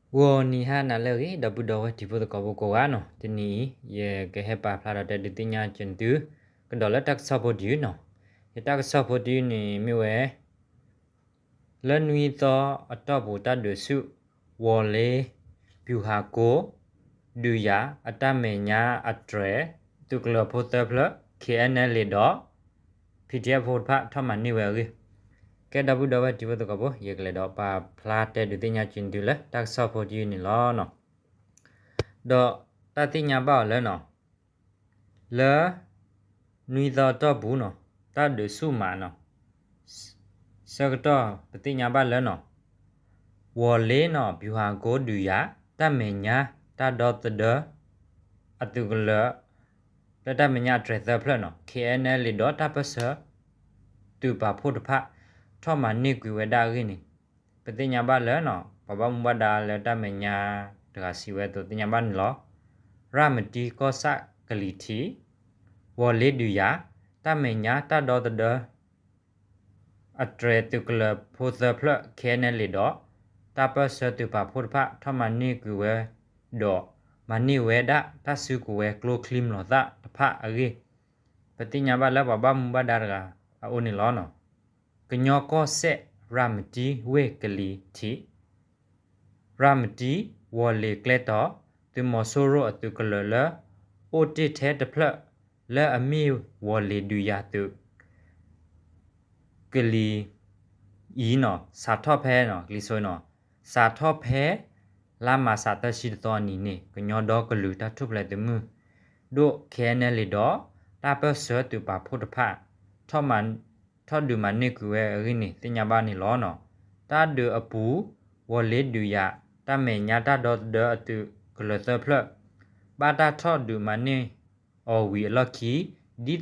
ဂီၤနံၤဟါနၤလၢအဂ့ၤ ဒီပုၢ်ဒီဝဲၢ်တံၤဖိသကိးဖိကိးဂၤနီၤ, တနံၤအံၤ ယကဟဲပာ်ဖျါဒီးတဲဒုးသ့ၣ်ညါက့ၤသု ကဒီးလၢတၢ်ကစီၣ်ဖိတယုၢ်နီၤ. ယတၢ်ကစီၣ်ဖိတယုၢ်န့ၣ်မ့ၢ်ဝဲ လၢနွံသီအတီၢ်ပူၤတၢ်ဒုးဆူၣ် ဝီၤလ့ ဗျူဟာကုန်း ဒုးယၤ အတၢ်မဲာ်ညါအတြဲၤ သုးကလၢၤဖိသၢဖျၢၣ် ခ့ၣ်အဲၣ်နဲလ်ဒီး ဖံထံအဖိတဖၣ်ထီၣ်မၤန့ၢ်ဝဲအဂ့ၢ်, ကဲဒီပုၢ်ဒီဝဲၢ်တံၤဖိသကိးဖိ ယကလဲၤဒီးပာ်ဖျါတဲဒုးသ့ၣ်ညါက့ၤသုလၢ တၢ်ကစီၣ်ဖိတယုၢ်န့ၣ်လီၤနီၤ. ဒီးတၢ်သ့ၣ်ညါဘၣ်အီၤလၢနီၤ လၢ နွံသီတီၢ်ပူၤနီၤ တၢ်ဒုးဆူၣ်မးနီၤ ဆၢကတီၢ်ပသ့ၣ်ညါဘၣ်လၢနီၤ ဝီၤလ့နီၤ ဗျူဟာကုန်း ဒုးယၤ တၢ်မဲာ်ညါတၢ်ဒီသဒၢ အသုးကလၢၤ လၢတၢ်မဲာ်ညါအတြဲၤသၢဖျၢၣ်နီၤ ခ့ၣ်အဲၣ်နဲလ်ဒီးတၢ်ပၢၢ်ဆၢ သုးပာ်ဖှိၣ်တဖၣ် ထီၣ်မၤန့ၢ်ကွံာ်ဝဲဒၣ်အဂ့ၢ်န့ၣ် ပသ့ၣ်ညါဘၣ်လၢနီၤ ပှၤဘၣ်မူဘၣ်ဒါလၢတၢ်မဲာ်ညါတဂၤစံးဝဲအသိးသ့ၣ်ညါဘၣ်န့ၣ်လီၤ. ရၤမတံကီၢ်ဆၣ်ကလံၤထံး ဝီၤလ့ဒုးယၤ တၢ်မဲာ်ညါတၢ်ဒီသဒၢ အတြဲၤသုးကလၢၤဖိသၢဖျၢၣ် ခ့ၣ်အဲၣ်နဲလ်ဒီး တၢ်ပၢၢ်ဆၢသုးပာ်ဖှိၣ်တဖၣ် ထီၣ်မၤန့ၢ်ကွံာ်ဝဲဒီး မၤန့ၢ်ဝဲဒၣ်တၢ်စုကဝဲၤကျိချံမျိာ်သၣ်တဖၣ်အဂ့ၢ် ပသ့ၣ်ညါဘၣ်လၢပှၤဘၣ်မူဘၣ်ဒါတဂၤအအိၣ်န့ၣ်လီၤ. ကညီကီၢ်စဲၣ် ရၤမတံဝ့ၢ်ကလံၤထံး ရၤမတံ ဝီၤလ့ၤကျဲတီၤ သုးမီၤစိရိၤအသုးကလၢၤလၢ အိၣ်တ့ၢ်ထဲတဖျၢၣ် လၢအမ့ၢ်ဝီၤလ့ၤဒုးယၤသုး ကလံၤအံၤနီၤ စးထီၣ်ဖဲနီၤ ကလံၤစိးနီၤ စးထီၣ်ဖဲ လါမးစးသၢဆံတသီအနံၤန့ၣ် ကညီဒီကလုာ်တၢ်ထူၣ်ဖျဲးသုးမုၢ်ဒိၣ် ခ့ၣ်အဲၣ်နဲလ်ဒီး တၢ်ပၢၢ်ဆၢသုးပာ်ဖှိၣ်တဖၣ် ထီၣ်ဒုးမၤန့ၢ်ကွံာ်ဝဲအဂ့ၢ်န့ၣ် သ့ၣ်ညါဘၣ်န့ၣ်လီၤ. တၢ်ဒုးအပူၤ ဝီၤလ့ဒုးယၤ တၢ်မဲာ်ညါတၢ်ဒီသဒၢအသုးကလၢၤသၢဖျၢၣ် ဘၣ်တၢ်ထီၣ်ဒုးမၤန့ၢ်အီၤဝံၤအလီၢ်ခံ ဒ်သိး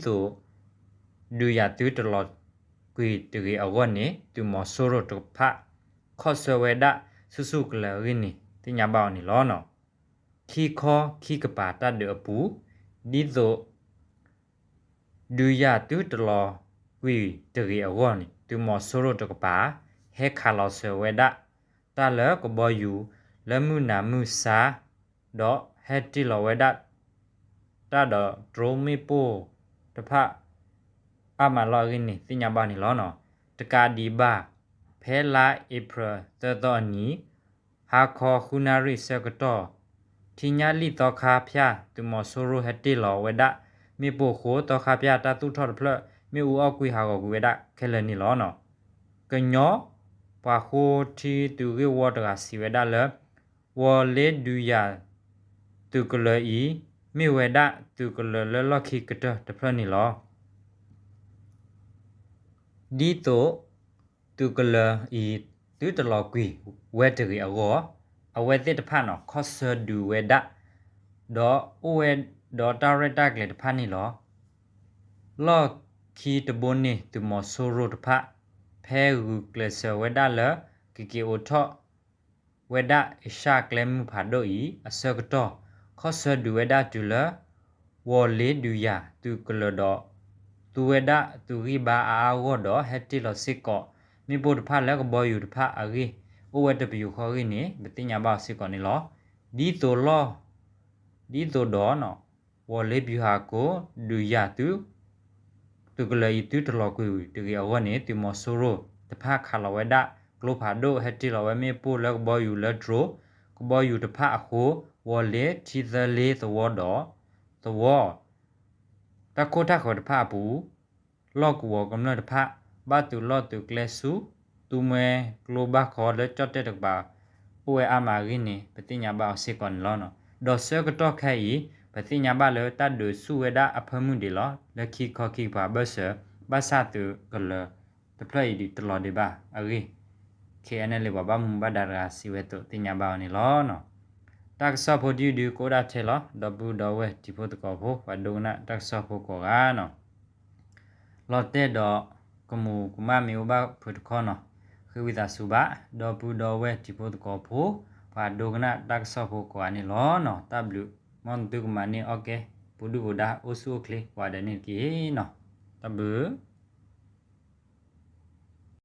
ဒုးယၤသုတလီၤကွံာ်တဂ့ၤအဂီၢ်န့ၣ် သုးမီၤစိရိၤတဖၣ် ခီၣ်ဆၢဝဲဒၣ်ဆူၣ်ဆူၣ်ကလဲာ်အဂ့ၢ်န့ၣ် သ့ၣ်ညါဘၣ်အီၤန့ၣ်လီၤ. ခံခီခံကပၤတၢ်ဒုးအပူၤ ဒ်သိး ဒုးယၤသုတလီၤကွံာ်တဂ့ၤအဂီၢ်န့ၣ် သုးမီၤစိရိၤတကပၤ ဟဲခးလီၤစၢၤဝဲဒၣ် တၢ်လၢကဘီယူၤ လၢမုၢ်နၤမုၢ်ဆါ ဒီးဟဲတ့ၢ်လီၤဝဲဒၣ် တၢ်ဒီးတြိမ့ၣ်ပိၢ်တဖၣ် အါမးလီၤအဂ့ၢ်န့ၣ် သ့ၣ်ညါဘၣ်န့ၣ်လီၤ. တကးဒံးဘၣ် ဖဲလါအ့ဖြ့ၣ်သၢသီအနံၤ ဟါခီဃုနၣ်ရံၣ်ဆၢကတီၢ် ထံညၣ်လံၣ်သီခါဖၠၣ် သုးမီၤစိရိၤဟဲတ့ၢ်လီၤဝဲဒၣ် မ့ၣ်ပိၢ်အဃိ သီခါဖၠၣ်တၢ်သူၣ်ထီၣ်တဖျၢၣ် မ့ၣ်အူအီၣ်ကွံာ်ဟးဂီၤကွံာ်ဝဲဒၣ်ခဲလၢာ်န့ၣ်လီၤ. ကညီပှၤဃိထံသုးဂ့ၢ်ဝီတဂၤစံးဝဲဒၣ်လၢ ဝီၤလ့ဒုးယၤသုးကလၢၤအံၤ မ့ၢ်ဝဲဒၣ်သုးကလၢၤလၢလီၢ်ခံကတၢၢ်တဖျၢၣ်န့ၣ်လီၤ. ဒ်သိးသုးကလၢၤအံၤ သုတလီၤကွံာ်ဝဲတဂ့ၤအဂီၢ် အဝဲသ့ၣ်တဖၣ်န့ၣ် ခီၣ်ဆၢဒုးဝဲဒၣ် ဒီးအိၣ်ဝဲဒီးတၢ်ရဲၣ်တၢ်ကျဲၤတဖၣ်န့ၣ်လီၤ. လီၢ်ခံတဘိန့ၣ် သုးမီၤစိရိၤတဖၣ် ဖဲဂုာ်ကျဲးစၢးဝဲဒၣ်လၢ ကက့ၤအိးထီၣ် ဝဲဒၣ်အ့ရှၢၣ်ကျဲမုၢ်ဖးဒိၣ်အံၤ အဆၢကတီၢ် ခီၣ်ဆၢဒုးဝဲဒၣ်တုၤလၢ ဝီၤလ့ဒုးယၤသုးကလၢၤဒီး သူဝဲဒၣ်သုးဂံၢ်ဘါအါအါဂီၢ်ဒီး ဟဲတ့ၢ်လီၤစ့ၢ်ကီး မ့ၣ်ပိၢ်တဖၣ်လၢကဘီယူၤတဖၣ်အဂ့ၢ် အိၣ်ဝဲတပယူာ်ဃီအဂ့ၢ်န့ၣ် ပသ့ၣ်ညါဘၣ်အီၤစ့ၢ်ကီးန့ၣ်လီၤ. ဒ်သိးလီၢ် ဒ်သိးဒီး ဝီၤလ့ဗျူဟာကုန်း ဒုးယၤသုး သုးကလၢၤအံၤသုတလီၤကွံာ်တဂ့ၤအဂီၢ်န့ၣ် သုးမီၤစိရိၤတဖၣ်ခးလီၤဝဲဒၣ် ကျိဖးဒိၣ် ဟဲတ့ၢ်လီၤဝဲမ့ၣ်ပိၢ်လၢကဘီယူၤလၢ drone ကဘီယူၤတဖၣ်အဃိ ဝီၤလ့ထံသၢလ့သဝီဒီး သဝီ တၢ်ခိၣ်တၢ်ဃၢၤတဖၣ်အပူၤ လီၢ်ကဝီၤကမျၢၢ်တဖၣ် ဘၣ်သုးလီၢ်သုးကျဲဆူ သူမှဲကျိဘၣ်ခီလၢကၠီၣ်တဲၣ်တကပၤ အိၣ်ဝဲအါမးအဂ့ၢ်န့ၣ် ပသ့ၣ်ညါဘၣ်အီၤစ့ၢ်ကီးန့ၣ်လီၤ. ဒီးဆၢကတီၢ်ခဲအံၤ ပသ့ၣ်ညါဘၣ်လၢတၢ်ဒုးဆူၣ်ဝဲဒၣ်အဖၢမုၢ်ဒံးလီၤ. လၢခံခီခံကပၤအဘၢၣ်စၢၤ ဘၣ်ဆၣ်သုးကလၢၤတဖျၢၣ်အံၤဒုးတလီၤဒံးဘၣ်အဂ့ၢ် ခ့ၣ်အဲၣ်နဲလ် ပှၤဘၣ်မူဘၣ်ဒါတဂၤစံးဝဲအသိးသ့ၣ်ညါဘၣ်အီၤန့ၣ်လီၤ. တၢ်ကစီၣ်ဖိတယုၢ်ဒုးကအိၣ်ဒၣ်ထဲလီၤ. ဒီပုၢ်ဒီဝဲၢ်တံၤဖိသကိးဖိ ပှၤဒိကနၣ်တၢ်ကစီၣ်ဖိကိးဂၤနီၤ လီၤတဲာ်ဒီးကမူၤကမၣ်မ့ၢ်အိၣ်ဘၣ်ဖုးတခီနီၤ ဃ့ဝံသးစူၤဘၣ် ဒီပုၢ်ဒီဝဲၢ်တံၤဖိသကိးဖိ ပှၤဒိကနၣ်တၢ်ကစီၣ်ဖိကိးဂၤန့ၣ်လီၤ. တၢ်ဘျုး မ်သုကမၤန့ၢ်အီၣ်ကဲ ပူၤဒုၣ်ပူၤဒါ အိၣ်ဆူၣ်အိၣ်ချ့ ပှၤဒဲးန့ၣ်တက့ၢ်နီၤ. တၢ်ဘျုး